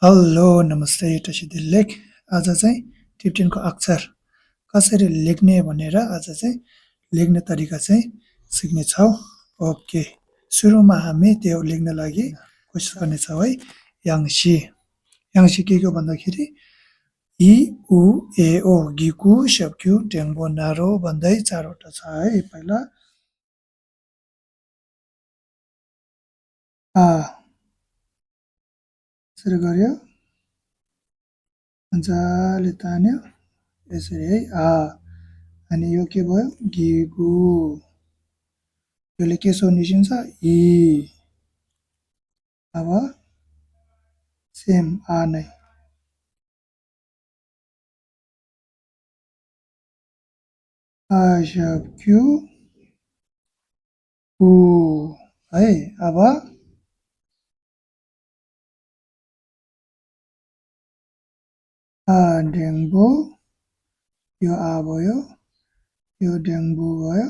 Hello नमस्ते टसिदी लेख आज चाहिँ टिप्टिनको अक्षर कसरी लेख्ने भनेर आज चाहिँ लेख्ने तरिका चाहिँ सिक्नेछौँ। ओके, सुरुमा हामी त्यो लेख्न लागि कोसिस गर्नेछौँ है। याङ्सी याङ्सी के हो भन्दाखेरि इ उ ए ओ गिकु सक्यु टेङ्बो नारो भन्दै चारवटा छ है। पहिला आ यसरी गर्यो, मजाले तान्यो यसरी है। आ अनि यो के भयो गिगु, यसले के स्वर निस्किन्छ इ। अब सेम आ नै क्यु उ है। अब डेङ्बु, यो आ भयो, यो डेङ्बु भयो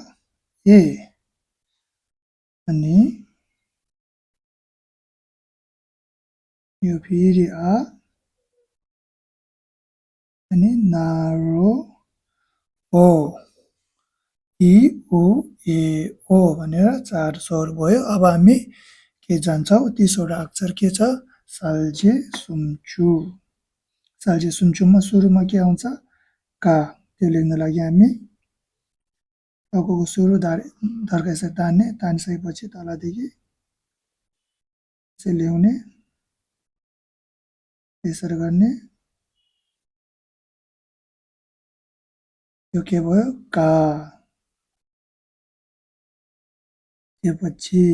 ए, अनि यो फेरि आ अनि नारो ओ, इ उ ए ओ भनेर चार स्वर भयो। अब हामी के जान्छौँ, तीसवटा अक्षर के छ साल्जे सुम्चु। साल्जे सुम्चुमा सुरुमा के आउँछ का, त्यो लेख्न लागि हामी टाउको सुरु धर्का यसरी तान्ने, तानिसकेपछि तलदेखि यसरी ल्याउने, यसरी गर्ने, यो के भयो का। त्यसपछि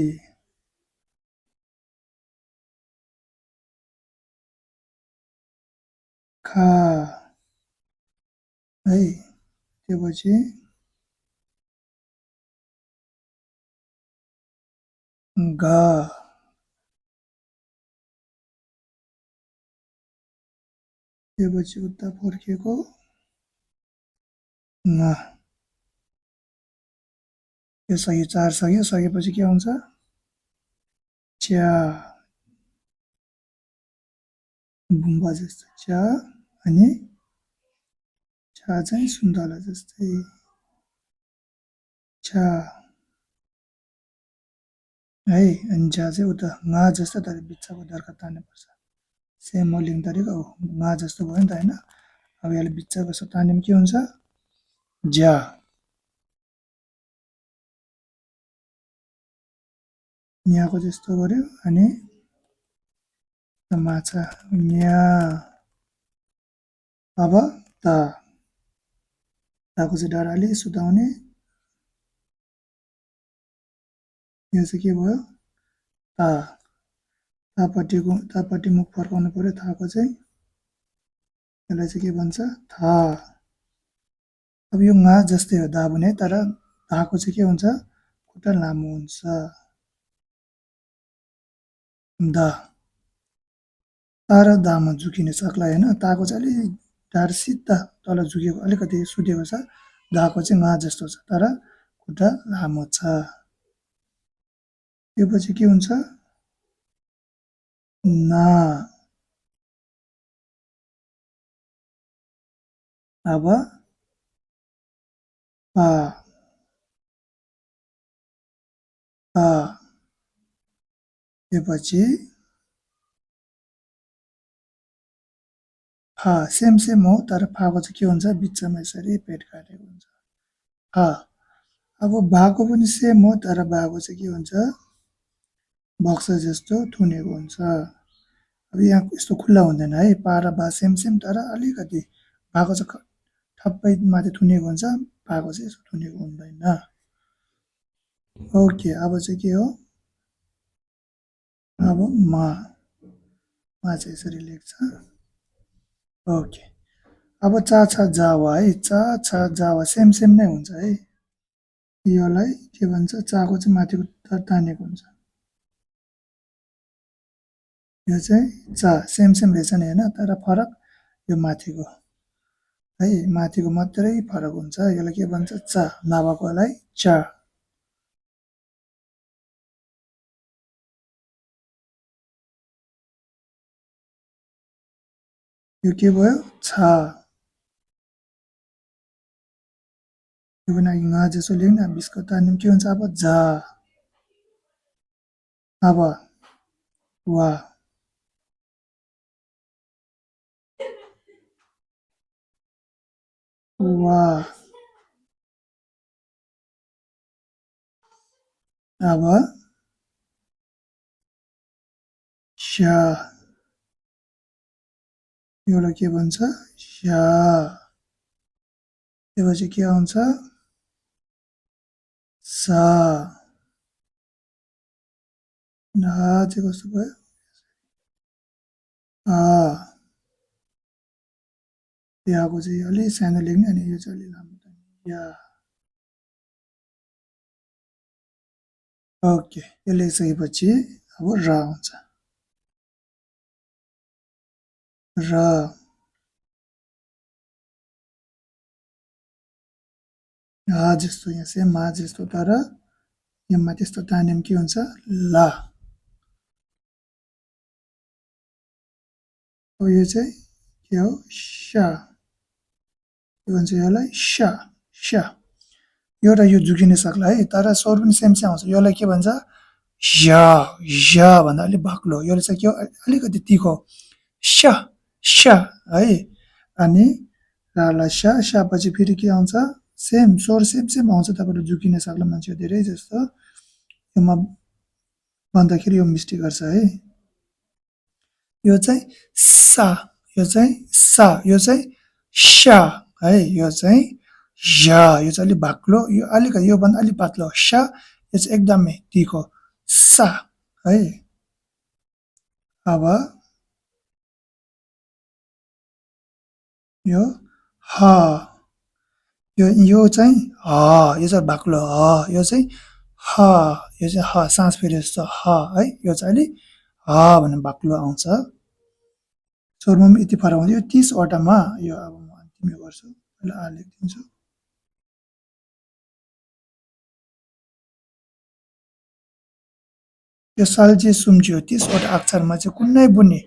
खा है, त्यसपछि गा, त्यसपछि उता फर्किएको ङ। यो सक्यो, चार सक्यो, सकेपछि के आउँछ च्या, बुम्बा जस्तो च्या, अनि छा चाहिँ सुन्तला जस्तै छा है। अनि झा चाहिँ उता ङा जस्तो तर बिचको दर्का तान्नुपर्छ। सेम हो लेख्ने तरिका हो, ङा जस्तो भयो नि त होइन। अब यसले बिचको यसो तान्यो भने के हुन्छ ज्या। यहाँको जस्तो गर्यो अनि माछा न्या। अब ता, ताको चाहिँ डराले सुताउने, यो चाहिँ के भयो ता, तापट्टि मुख फर्काउनु पर्यो थाको चाहिँ, यसलाई चाहिँ के भन्छ था। अब यो ङा जस्तै हो दा भने, तर धाको चाहिँ के हुन्छ खुट्टा लामो हुन्छ दा। तार दामा झुकिने सक्ला होइन, ताको चाहिँ अलि ढाड सिधा तल झुकेको अलिकति सुटेको छ, दाको चाहिँ ङा जस्तो छ तर खुट्टा लामो छ। त्यो पछि के हुन्छ ना। अब पा पा, त्यसपछि फा। सेम सेम हो तर फाको चाहिँ के हुन्छ बिचमा यसरी पेट काटेको हुन्छ फा। अब बाको पनि सेम हो तर बाको चाहिँ के हुन्छ बक्सा जस्तो थुनेको हुन्छ। अब यहाँ यस्तो खुल्ला हुँदैन है, पा र बा सेम सेम तर अलिकति बाको चाहिँ ठप्पै माथि थुनेको हुन्छ, बाको चाहिँ यसो थुनेको हुँदैन। ओके, अब चाहिँ के हो अब मा, मा चाहिँ यसरी लेख्छ। ओके, अब चा छा जावा है, चा छा जावा सेम सेम नै हुन्छ है। योलाई के भन्छ चाको चाहिँ माथिको तानेको हुन्छ, यो चाहिँ चा सेम सेम रहेछ नि होइन, तर फरक यो माथिको है, माथिको मात्रै फरक हुन्छ। यसलाई के भन्छ चा, नभएकोलाई चा। यो के भयो छा यो पनि अघि ङ जसो लेख्ने बिचको तानिम के हुन्छ अब झा अब वा वा अब स्या योलाई के भन्छ स्या त्यसपछि के आउँछ सा ना चाहिँ कस्तो भयो याको चाहिँ अलि सानो लेख्ने अनि यो चाहिँ अलि लामो या ओके यो लेखिसकेपछि अब र आउँछ र जस्तो यहाँ सेम मा जस्तो तर यहाँमा त्यस्तो तानिम के हुन्छ ला यो चाहिँ के हो स्या के भन्छ यसलाई स्या स्या यो र यो जुगिन सक्ला है तर स्वर पनि सेम सेम आउँछ यसलाई के भन्छ या या भन्दा अलिक बाक्लो यो चाहिँ के हो अलिकति तिखो स्या स्या है अनि राला स्या स्या पछि फेरि के आउँछ सेम स्वर सेम सेम आउँछ तपाईँले जुकिन सक्ला मान्छे धेरै जस्तो यसमा भन्दाखेरि यो मिस्टेक गर्छ है यो चाहिँ सा यो चाहिँ सा यो चाहिँ स्या है यो चाहिँ या यो चाहिँ अलिक बाक्लो यो अलिकति योभन्दा अलिक पातलो स्या यो चाहिँ एकदमै तिखो सा है अब यो ह यो चाहिँ ह यो चाहिँ बाक्लो ह यो चाहिँ ह यो चाहिँ ह सास फेरि जस्तो ह है यो चाहिँ अलि ह भन्ने बाक्लो आउँछ स्वरमा पनि यति फरक हुन्छ यो 30 वटामा यो अब म अन्तिम यो गर्छु पहिला आ लेखिदिन्छु यो साल्चे सुम्चे हो 30 वटा अक्षरमा चाहिँ कुनै पनि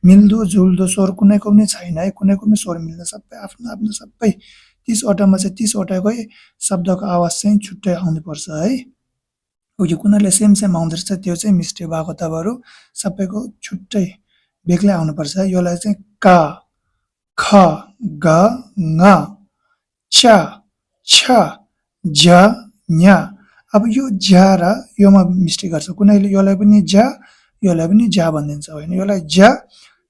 मिल्दो जुल्दो स्वर कुनैको पनि छैन है कुनैको पनि स्वर मिल्दैन सबै आफ्नो आफ्नो सबै 30 वटामा चाहिँ 30 वटाकै शब्दको आवाज चाहिँ छुट्टै आउनुपर्छ है यो कुनैले सेम सेम आउँदो रहेछ त्यो चाहिँ मिस्टेक भएको तपाईँहरू सबैको छुट्टै बेग्लै आउनुपर्छ योलाई चाहिँ का ख ग ङ च छ ज ञ अब यो ज्या र योमा मिस्टेक गर्छ कुनैले योलाई पनि ज्या योलाई पनि ज्या भनिदिन्छ होइन योलाई ज्या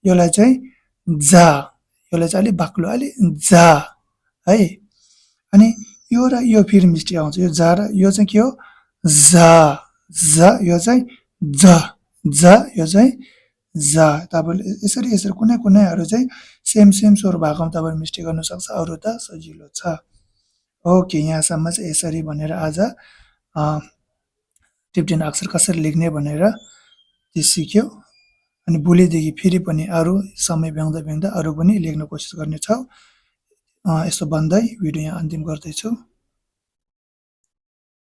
योलाई चाहिँ जा योलाई चाहिँ अलिक बाक्लो अलिक जा है अनि यो र यो फेरि मिस्टेक आउँछ यो जा र यो चाहिँ के हो जा जा यो चाहिँ ज ज यो चाहिँ जा तपाईँले यसरी यसरी कुनै कुनैहरू चाहिँ सेम सेम स्वर भएकोमा तपाईँले मिस्टेक गर्नु सक्छ अरू त सजिलो छ ओके यहाँसम्म चाहिँ यसरी भनेर आज टिप्टेन अक्षर कसरी लेख्ने भनेर त्यो सिक्यो अनि भोलिदेखि फेरि पनि अरू समय भ्याउँदा भ्याउँदा अरू पनि लेख्न कोसिस गर्नेछौँ यसो भन्दै भिडियो यहाँ अन्तिम गर्दैछु